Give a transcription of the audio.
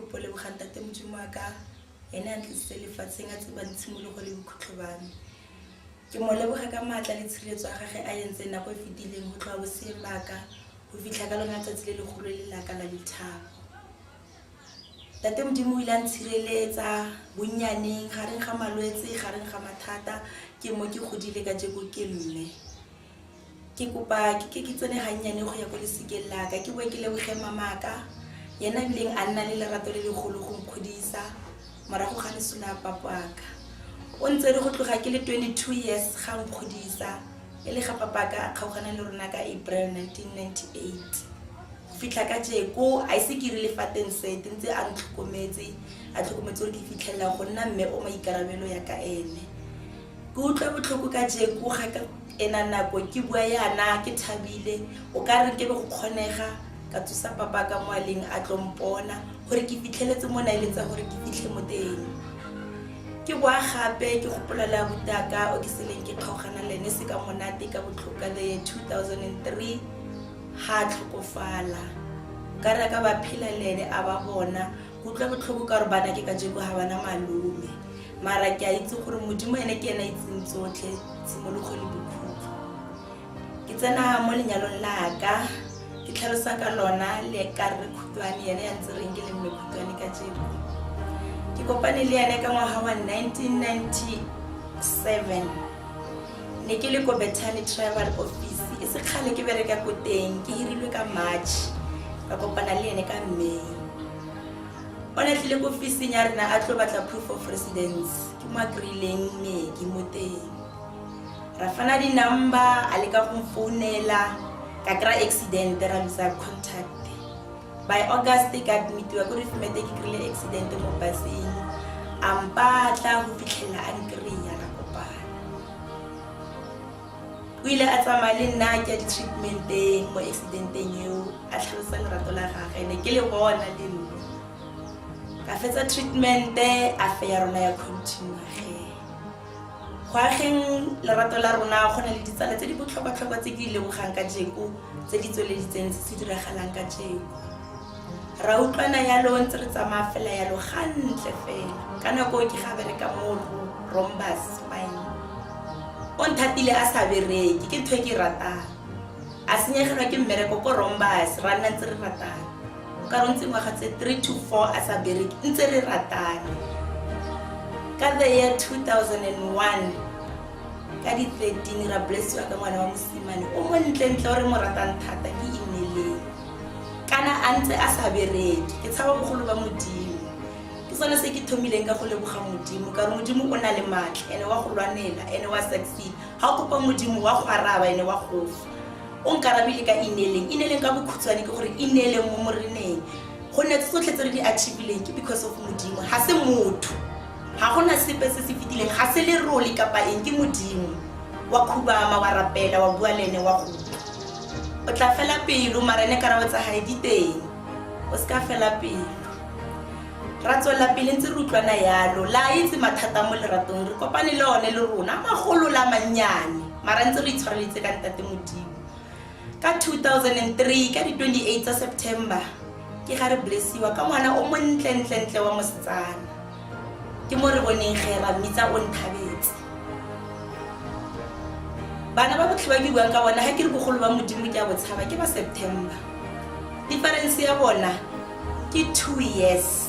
kopo leboga ntate Modimo wa ka ene a ntlisitse lefatsheng a tsebang tshimologo le bokhutlo ba me. Ke mo leboga ka maatla le tshireletso ya gage a entseng nako e fetileng go tloga boseeng ba ka go fitlha ka lona letsatsi le legolo le la ka la lethabo. Tate Modimo o ile a ntshireletsa bonnyaneng gareng ga malwetse gareng ga mathata ke mo ke godile ka jeko ke mme. Ke kopa ke ke ke tsene gannyane go ya ko lesikeng la ka ke boe ke leboge mamaka yena ebileng a nna le lerato le legolo go nkgodisa morago ga leso la papaka. O ntse re go tloga ke le 22 years ga nkgodisa e le ga papaka a kgaogana le rona ka April 1998. Go fitlha ka jeko a ise ke rile fa teng sete ntse a ntlhokometse a tlhokometse gore ke fitlhelela go nna mme o maikarabelo ya ka ene. Ke utlwa botlhoko ka jeko ga ka ena nako ke bua yana ke thabile o ka re nke be go kgonega ka tsosa papa ka mo a leng a tlo mpona gore ke fitlheletse mo naeletsa gore ke fitlhe mo teng. Ke boa gape ke gopola le abutaka o ke seleng ke kgaogana le ene se ka monate ka botlhoko ka the year 2003 ga a tlhokofala. Ka re ka ba phela le ene a ba bona ke utlwa botlhoko ka gore bana ke ka jeko ga bana malome. Mara ke a itse gore Modimo ene ke ene a itseng tsotlhe tshimologo le bokhutlo. Ke tsena mo lenyalong la ka ke tlhalosa ka lona le ka rre Khutwane ene ya ntse reng ke le mme Khutwane ka jeko. Ke kopane le ene ka ngwaga wa 1997 ne ke le ko Bethany Tribal Office e se kgale ke bereka ko teng ke hirilwe ka March ka kopana le ene ka May. O ne a tlile ko ofising ya rena a tlo batla proof of residence ke mo a kry-ileng meki mo teng. Ra fana di-number a leka go mfounela ka kry-a accident ra losa contact. By August ka admitiwa ko Rifmete ke kry-ile accident mo buseng a mpatla go fitlhelela a nkry-a ra kopana. O ile a tsamaya le nna ke ya di-treatmenteng mo accidenteng eo a tlhalosa lerato la gage ne ke le bona le nna. Ka fetsa treatmente a fe ya rona ya continue ge. Go ageng lerato la rona go na le ditsala tse di botlhokwa-tlhokwa tse ke di lebogang ka jeko tse di tsweleditseng se se diragalang ka jeko. Ra utlwana yalo ntse re tsamaya fela yalo gantle fela. Ka nako ke ga bereka mo Rombas mine. O nthatile a sa bereke ke ntho e ke e ratang. A senyegelwa ke mmereko ko Rombas ra nna ntse re ratana. O ka re o ntse ngwaga tse 3 to 4 a sa bereke ntse re ratana. Ka the year 2001 ka di 13 ra blessiwa ka ngwana wa mosimane o montlentle o re mo ratang thata ke Ineleng. Kana a ntse a sa bereke ke tshaba bogolo ba Modimo. Ke sone se ke thomileng ka go leboga Modimo ka gore Modimo o na le maatla ene wa go lwanela ene wa succeed. Ga o kopa Modimo wa go araba ene wa go fa. O nkarabile ka Ineleng. Ineleng ka bokhutshwane ke gore ineeleng mo Moreneng. Gonne tse tsotlhe tse re di achieve-ileng ke because of Modimo ga se motho. Ga gona sepe se se fetileng ga se lerole kapa eng ke Modimo. Wa khubama wa rapela wa bua le ene wa go utlwa. O tla fela pelo mara ene karabo tsa gae di teng. O seka fela pelo. Ra tswelela pele ntse re utlwana yalo. La itse mathata mo leratong re kopane le one le rona a magolo le a mannyane mara ntse re itshwareletse ka ntate Modimo. Ka 2003 ka di 28 tsa September ke ga re blessiwa ka ngwana o montle-ntle-ntle wa mosetsana. Ke mo re boneng ge ra mmitsa o nthabetse. Bana ba botlhe ba ke buang ka bona ga ke re bogolo ba Modimo ke a botshaba ke ba September. Difference ya bona ke 2 years.